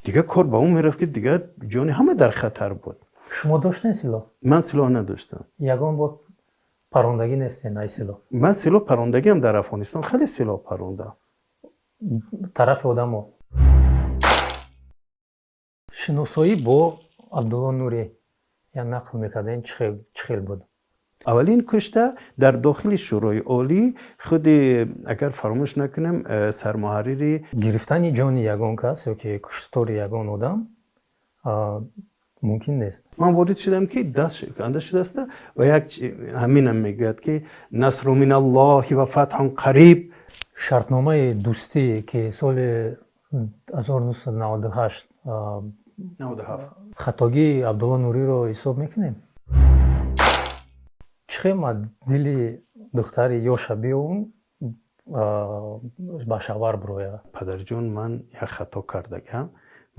Дигар кор ба он мерафт, ки дигар ҷони ҳама дар хатар буд. Шумо доштем силоҳ? Ман силоҳ надоштам. Ягон бор парондагӣ нестен ай силоҳ? Ман силоҳ парондагиам дар Афғонистон, хеле силоҳ парондам. Тарафи одамо. Шиносоӣ бо Абдулло Нурӣ я нақл мекардем, чӣ хел буд? Аввалин кушта дар дохили Шӯрои Олӣ худи, агар фаромӯш накунем, сармуҳаррири Гирифтани ҷони ягон кас ё ки куштори ягон одам мумкин нест. Ман ворид шудам, ки даст канда шудааст ва як ҳаминам мегӯяд, ки насру миналлоҳи ва фатҳун қариб. Шартномаи дӯстӣ, ки соли 1998 97. Хатогии Абдулло Нуриро ҳисоб мекунем? Чӣ хел ма дили духтари ёша биёвум, ба шавар бирояд? Падарҷон, ман як хато кардагиам.